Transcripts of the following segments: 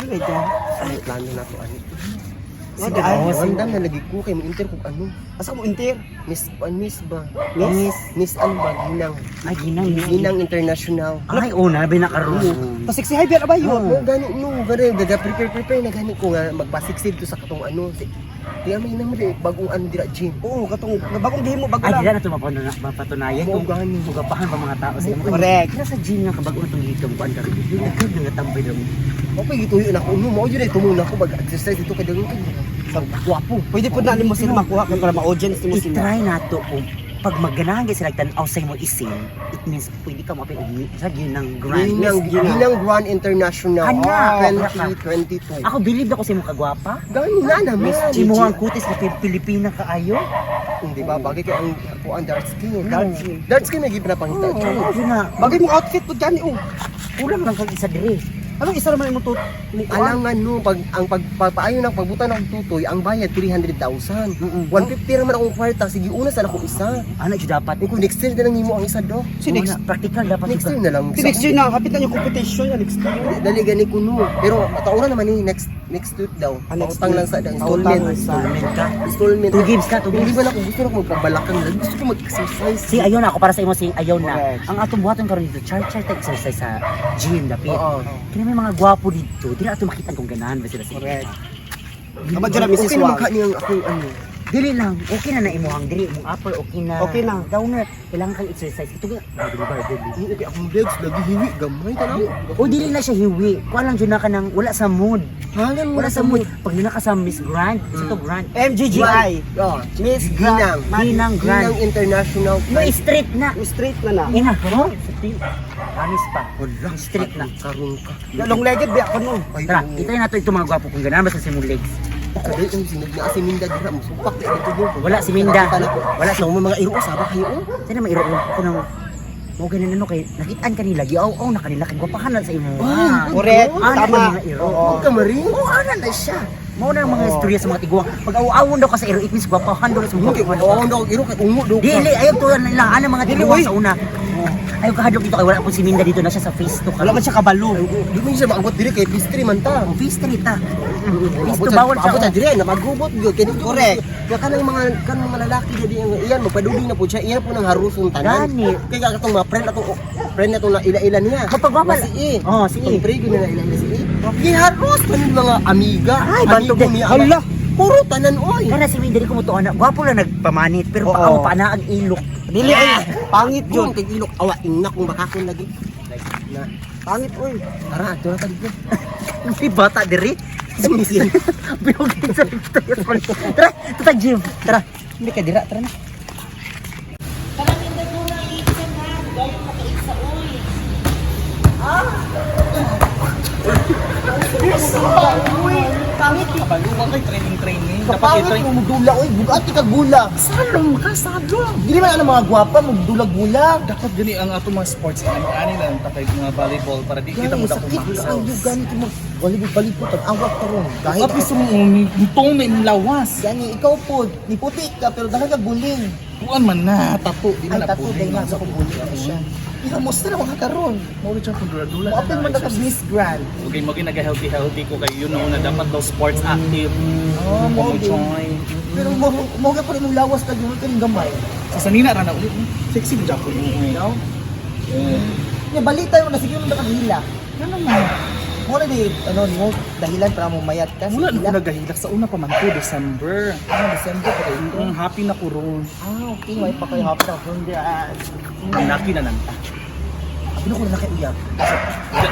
Ay, dyan. Ay, plano na to ani. Sige, Sige, ay. andam na lagi ko kay mo enter kog ano. Asa mo inter? Miss an Miss ba? Miss? Miss ano ba Ginang? Ay, ginang. Ginang International. Ay, una, binakaroon. Pasiksi hay biya ba yun? Oo, gani no, gani daga prepare prepare na gani ko nga magpasiksid to sa katong ano. Si, di may nang di bagong ano dira gym. Oo, katong bagong gihimo bago Ay, lang. dila na ito mapatunayan Oo, kung gani. mugapahan pa mga tao sa imo. Correct. Nasa gym nga kabag unang gitong kuan ka. Yung nagkag nga tambay daw. Okay gituyo na ko no, mao jud ay tumong na ko mag-exercise dito kay daghan kay. Sa gwapo. Pwede po na nimo sila makuha kay para ma-audience nimo sila. I-try na to kung pag maganahan kay sila tan-aw sa imo isin, it means pwede ka mapil og sa ginang grand. Ginang Miss Ginang Grand International Kana. 2022. Ako believe ako sa imong kagwapa. Gani na naman. Imo ang kutis na Pilipina kaayo. Di ba bagay kay ang kuan dark skin. Dark skin. Dark skin lagi pinapangita. Oo, yun na. Bagay mong outfit po dyan oh. Kulang lang kag isa dire. Anong isa naman imong tut? Imong kuan? Alangan no pag ang pagpapaayo ng pagbutan ng tutoy ang bayad 300,000. 150 ra man akong kwarta sige una sa akong isa. Ano jud dapat? Kung next year na lang nimo ang isa do. Si next Una, practical dapat Next jud year na lang. Si next year na, hapit na yung competition na next year. Dali gani kuno. Pero taura naman ni next next week daw. Ah, next Pautang week. lang sa Pautang installment. lang sa- Installment ka. Installment. Two gives ka, two Hindi gives. ba na ako gusto na ako magpabalakang lang. Gusto ko mag-exercise. Si ayaw na ako para sa imo sing ayaw na. Correct. Ang atong buhaton karon dito, char char ta exercise sa gym dapit. Oo. Kini may mga gwapo dito. Dili ato makita kung ganahan ba sila sa Correct. Tama dyan na, Mrs. Okay na Wang. magka niyang akong ano. Dili lang, okay na na imuhang diri, imong upper okay na. Okay na. Downer, kailangan kang exercise. Ito nga, grabe ba, grabe. Oo, okay akong legs lagi hiwi gamay tanaw. O dili na siya hiwi. Kuan lang jud na ka nang wala sa mood. Hangan Wala sa mood. Pag nila ka sa Miss Grand, sa to Grand. MGGI. Oh, Miss Ginang. Ginang Grand. Ginang International. No street na. Straight na na. Ina, no? Street. Panis pa. Wala. Street na. Karon ka. Long legged ba ako no? Ay, Tara, oo. itry nato itong mga gwapo kung ganahan ba sa imong legs. Kaday ang sinag na si Minda dira mo supak na dito do. Wala si Minda. Wala sa mga iro saba kayo. Oh. Sino may iro ko nang mo ganun ano kay nakitaan kanila giaw-aw na kanila kay gwapahan na sa imo. Ay, Correct. Ana Tama. ang mga iro. Oo. Huwag ka maring. Oo, ana na siya. Mao na ang mga istorya sa mga tiguang. Pag aw-awon daw ka sa iro, it means gwapahan daw na sa mga Okay, gwapahan. oo daw iro kay ungo daw. ka. Dili, ayaw to nila ana mga Dili, tiguang uy. sa una. Oo. Ayaw kahadlok dito kay wala po si Minda dito na siya sa phase 2 Wala man siya kabalo. Ay, oo, di mo siya maabot diri kay pastry man ta. Oh, phase 3 ta. Phase Abot 2 bawal siya. Abot sa diri na magubot gyud kay dito. Correct. Kaya kanang mga kanang mga lalaki diri ang iyan magpadubing na pud siya iyan po nang haruson tanan. Gani. Kay katong mga friend atong friend atong na ila-ila niya. Mapagwapa. Na si E. Oh, si E. Pag pre gyud na ila-ila si E. Giharos tanan mga amiga. Ay, bantog amigo niya. Hala. Puro tanan oy. Kana si Minda di ko mutuo na. Gwapo lang nagpamanit pero Oo. paaw pa na ang ilok. Dili ay pangit Yun yun. kay ilok awa ingna kung bakakon lagi. Na Pangit oy. tara adto na ta dito. May bata diri. Sumisin. Bilogin sa Tara, tara gym. Tara. Hindi ka dira tara na. Tara, Minda ko na iiksa na. Gayon ka kaiksa, uy. Pangit eh. Kabaluwa kay training training. Dapat Kapangit i-train. mo mugdula oy, bugat ka gula. Salong ka, salong. Dili man ana mga gwapa mugdula gula. Dapat gani ang ato mga sports ani ani lang takay mga volleyball para di kita mo dako sakit muscles. kayo ganit mo. Volleyball palipot ang awak karon. Kahit Kapis mo tong na imong lawas. gani ikaw po, niputi ka pero daghan ka guling. Kuan man na tato di Ay man na tato dahil nga sa kong guling na siya. Pero musta na mga karon. Mao rin siya kung dula-dula. Moapil man na kag Miss Grand. Okay, mo naga healthy healthy ko kay you know na dapat daw sports active. Oh, Mo mo din. join. Pero mo mo ka pa rin mong lawas kag yung kaning gamay. Sa sanina ra na ulit. Sexy mo japon mo. No? Nya balita mo na sige mo nakaghila. Ano man? Mo na di ano nimo dahilan para mo mayat ka. Wala na Hila. ko nagahilak sa una pa man ko December. Ah, December pa kayo. Happy na ko ron. Ah, okay. May pa kayo happy na. Congrats. Ang laki na nanta. Abi na ko na nakauyab.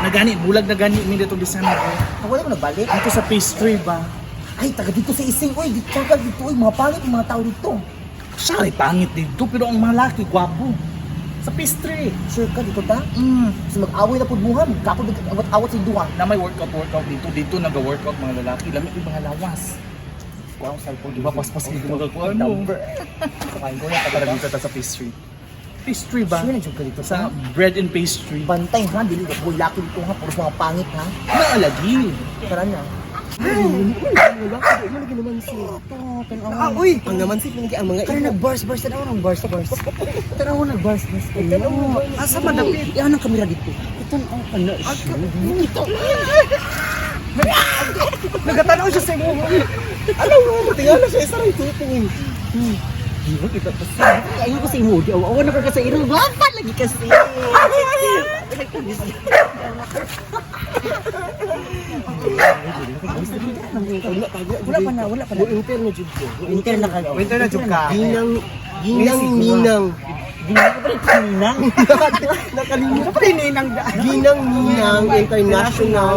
Nagani, bulag na gani mi dito December. Ah, wala mo nagbalik. Dito sa pastry ba? Ay, taga dito sa Ising. Uy, dito ka dito. Uy, mga pangit yung mga tao dito. Siya ay pangit dito, pero ang malaki, gwapo. Sa pastry. Sure ka dito ta? Mm. So mag-away na pud mo ha. Magkapod awat-awat sa duha. Na may workout workout dito, dito naga-workout mga lalaki, lami yung mga lawas. Kuha ang cellphone. Di ba paspas dito magakuha no? Number. Kain ko na Tara dito ta sa pastry. Pastry ba? Sure na jud ka dito Sa sa bread and pastry. bantay ha. Dili ka bulaki dito ha. Puro mga pangit ha. Naalagi. Tara na. Wala ka mo lagi naman si. Ah, uy! Ang naman si pinagi ang mga Kaya iro. nag-bars-bars. Tanaw ng bars-bars. Tanaw ng bars-bars. Asa madapit? Iyan ang kamera dito. Ito na ang ano. Ito. Ayaw siya sa imo. Alam mo, tingala siya isa rin tutoy. Di kita pa sa. Ayaw ko sa imo. Di awa na ka sa iro. Gwapa lagi kasi. Wala pa na, wala pa na. Mo inter na jud ko. Winter na ka. Winter na jud ka. Ginang ginang ninang. Ginang ko pa rin ninang. Nakalimutan. Ano pa rin ninang da? Ginang Ninang International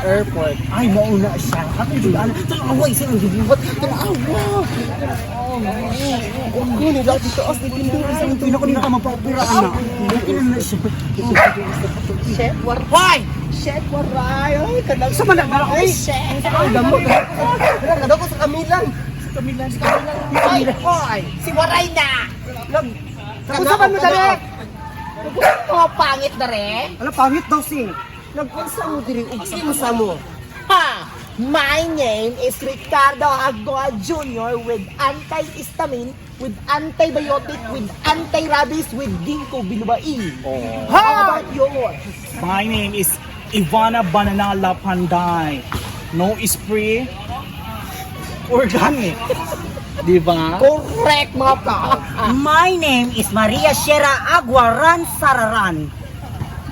Airport. Ay, mauna siya. Ako jud ana. Tanawa isa ang gibuhat. Tanawa. Ako ni dati taas ni Pindo sa Ito na ko din ka mapaopera ana. Okay na na siya. Shit, waray! Shit, waray! Ay, kanang sa man ang ay, shit! Ay, damo. Wala ko sa Kamilan. Ay, hoy! Si waray na! Nag Usapan mo dali! Mga pangit na re! Ala pangit daw si. Nag-unsa mo diri ug kinsa mo? Ha! My name is Ricardo Agoa Jr. with anti-histamine, with antibiotic, with anti-rabies, with ginkgo biloba. Oh. How about yours? My name is Ivana Bananala Panday. No spray. Organic. Di ba? Correct, mga pa! My name is Maria Shera Aguaran Sararan.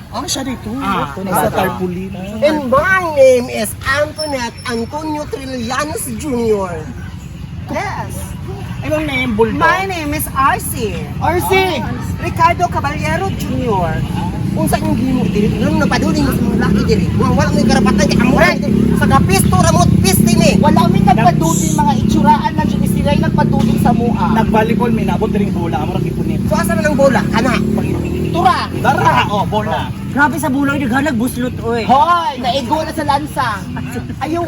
Ah, siya dito. Ah, Nasa tarpaulin. And my name is Antoinette Antonio Trillanes Jr. Yes! Anong name, Bulldog? My name is RC. RC! Ricardo Caballero Jr. Unsa inyong gihimo diri? Ngano napaduli mo sa mga laki diri? Wa wala mo karapatan kay amo ra diri. Sa kapisto ra mo piste ni. Wala mi nagpadulin mga itsuraan na dyan sila yung nagpadulin sa mua. Nag-volleyball, may nabot ring bola. Amo ra kipunit. So asa man ang bola? Kana. Tura! Dara! Oh, bola. Grabe sa bulay naghanag buslot oy. Hoy! Naigo na sa lansa. Ayaw.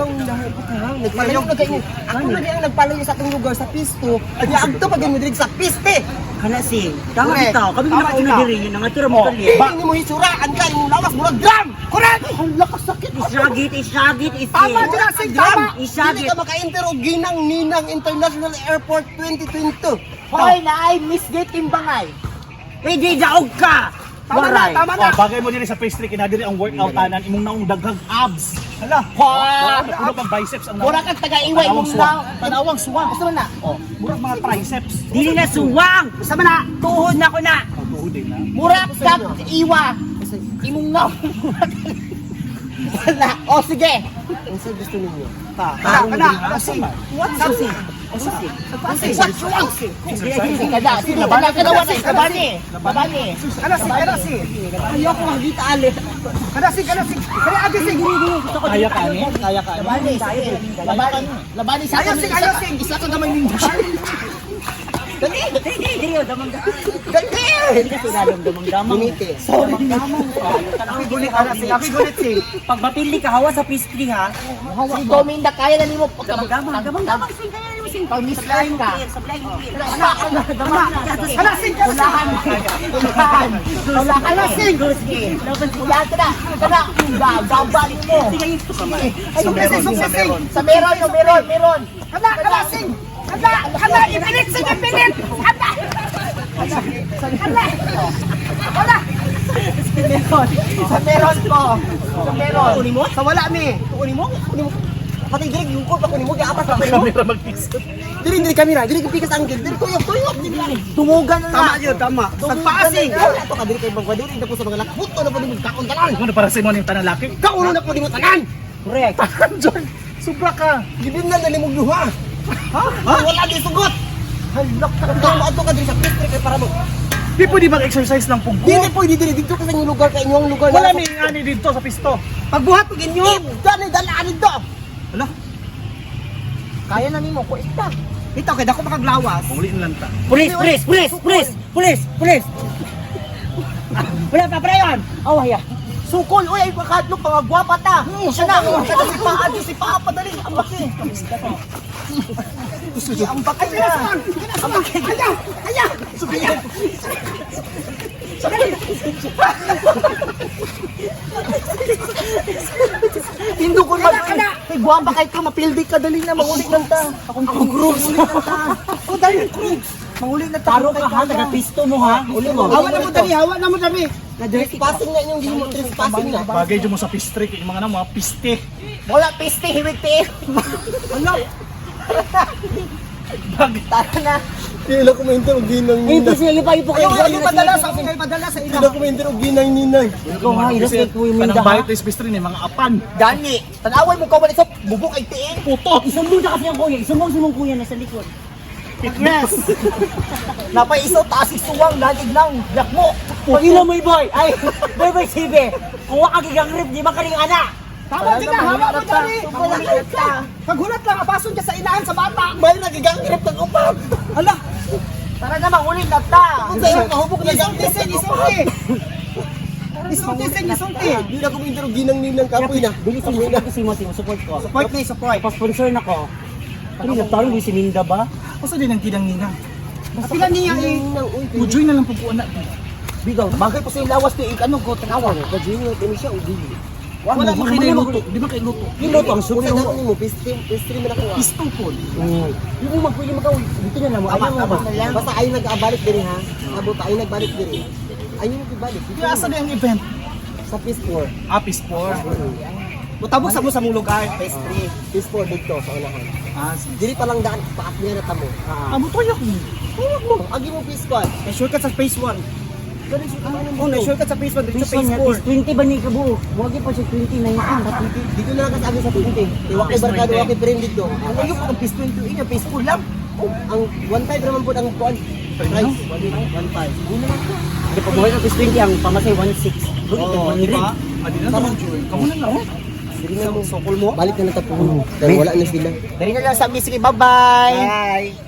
Nagpalayo na kayo. Ako na di ang nagpalayo sa atong lugar sa pisto. Nya agto pag mo diri sa piste. Kana si. Tama Correct. bitaw. Kami Tama nakauna bitaw. diri yun nga tura mo Oh. kali. Ba ni mo hisuraan ka imong lawas murag drum. Correct! Ang lakas sakit. Isagit, isagit, isagit. Tama, Jurassic, tama. Dili Isagit. ka maka-enter og Ginang Ninang International Airport 2022. Hoy, naay Miss Gate Timbangay. Pwede daog ka. Tama na, Waray. tama na. Oh, bagay mo diri sa pastry kina diri ang workout tanan imong naong daghang abs. Hala. Hoy! Puno pang biceps ang naong. Mura kang taga-iway Tanawang mong suwang. naong. Tanawang suwang. Gusto mo na? Oh, murag mga triceps. Dili na suwang. Gusto mo na? Tuhod na ko na. Oh, tuhod din na. Mura kang iwa. Imong naong. Wala. O, sige. Unsa gusto ninyo? Kana, kana. What? What you want? Sige kada. Sige kada. Kada wala. Kabani. Kabani. Kana si, kana si. Ayoko makita ali. Kada sig, kada sig. Kada agi sig. Kaya ka ni? Kaya ka ni? Labani, sige. Labani. Labani sa akin. Ayos, isa ka gamay ninyo. Dali, Dili, dili, damang damang. dali. Dili ka sinalong damang damang. Limite. Sorry. Damang. Gulit, ana sig. Aki gulit sig. Pag mapili ka, hawa sa pastry ha. Si Dominda kaya na nimo. Damang damang, damang damang. Sing kaya nimo sing. Pag miss line ka. Sablay mo clear. Ana sig. Ulahan. Ulahan. Ulahan. Ana sig. Ulahan ka na. Ka na. Gabal mo. Sa meron, sa meron. Sa meron, sa meron, meron. Kana, kana sing. Kana, kana ipilit sing ipilit. Kana. Kana. Wala. Meron. Sa meron ko. Sa meron. Kunin mo? Sa wala mi. Kunin mo? Kunin mo? Patay diri yung pa kunin mo giapas pa kunin mo. Kamera mag-isip. Diri diri kamera, diri ko pikas angle, diri tuyok tuyok diri. Tumugan na. Tama yun, tama. Sagpaasing. Wala to ka diri kay magwadiri na po sa mga lakbuto na po nimo kaon tanan. Ano para sa imo ning tanan laki? Kauno na po nimo tanan. Correct. Tanan John. Sobra ka. Gibin na na nimog duha. Ha? Wala di sugot. Halok ka. Tama ato ka diri sa pistri kay para mo. Di pwede mag-exercise ng puggo. Dili po diri dito ka sa inyong lugar kay inyong lugar. Wala may ani dito sa pisto. Pagbuhat pag inyo. Dani dala ani do. Hala, Kaya na nimo ko ita. Ito kay dako makaglawas. uli na lang ta. Pulis, pulis, pulis, pulis, pulis, pulis. Wala pa pre yun. Oh, haya. Sukol oy ay pakadlok mga gwapa ta. Siya na kada si paa di si paa padali ang baki. Sige, ang baki na. Ang baki. Aya, aya. Aya. Hindo ko mag Kay gwapa kay ka mapildi ka dali na manguli lang ta. Akong groups. Ako dali groups. Manguli na ta. Taro ka ha, taga pisto mo ha. Uli mo. Hawa na mo dali, hawa na mo dali. Trespassing na inyong gihimo, trespassing na. Bagay dyan mo sa pistri kay mga na mga piste. Wala piste hiwig ti. Ano? Tara na. Di na ko mainter og ginang Ay, ninang. kasi yung payo po kayo. Ayaw, ayaw padala sa akin, ayaw padala sa Di ila. na ko mainter og ginang ninang. Ikaw ha, ilas kay Kuya Minda Kanang ha. bayot is pastry ni mga apan. Gani, tanaway mo kawan ito, bubok ay tiing. Puto. Isumbong na kasi ang kuya. Isumbong sa mong kuya na sa likod. Yes. Napay isaw taas isuwang lagig lang. Yak mo. Pagila mo, boy. Ay, boy, boy, sige. Kung wa ka gigang rip, di ba kaning ana? Tama dyan na, hawa mo dyan eh. Paghulat lang, apason dyan sa inahan sa bata. May nagigangrip kag upab. Hala. Tara na, mahulin na ta. Kung sa iyong kahubog Isulti, nagangrip sin, kag isulti. upab. Isulti, sin, isulti. Di na ko mainter og ginang ninang kapoy na. Dili si mo, si mo, si mo, support ko. Support na, support. Pa-sponsor na ko. Ano, nagtarong si Minda ba? Usa din ang ginang ninang. Pila niya eh. Ninang uy. Mujoy na lang po po anak. Bigaw, bagay po sa iyong lawas ni ano ko, tanawa. Kajingo kini siya og dili. Wala man kay luto. Di ba kay luto? Niluto ang Kung suko. sa dako nimo pastry, pastry man ako. Ah. Pisto po. Yung umang pwede makaw, dito na lang mo. Tama, Ayaw mo tama ba? na lang. Basta ay nag-abalik diri ha. Abot ay nagbalik diri. Ayaw nag-balik. Kaya asa na ang event? Sa phase 4. Ah, phase 4. Mutabog sa mo sa mong lugar. Phase 3. Phase 4 dito sa unahan. Ah, sige. Diri pa lang daan paat niya na tamo. Ah, mo toyo ko. Huwag mo, agi mo phase 1. May shortcut sa phase 1. Ganun siya ano Oh, may shortcut sa phase 1, dito Phase sa phase 1, 4. 20 ba ni kabuo? Huwag pa siya 20, 19. Dito na lang kasi agi sa 20. Kay wa kay barkada, wa kay friend dito. Ano yung ang phase 20 inyo, phase 4 lang. Oh, ang 1.5 naman po ang kuan. Price 1.5. Hindi pa buhay ka phase 20, ang pamasay 1.6. Buhi ka Oh, di 100. ba? Ah, di na to joy. Kamu na lang. Diri na mo. Sokol mo. Balik na lang tapuno. Kay wala na sila. Dali na lang sa amin. Sige, bye-bye. Bye.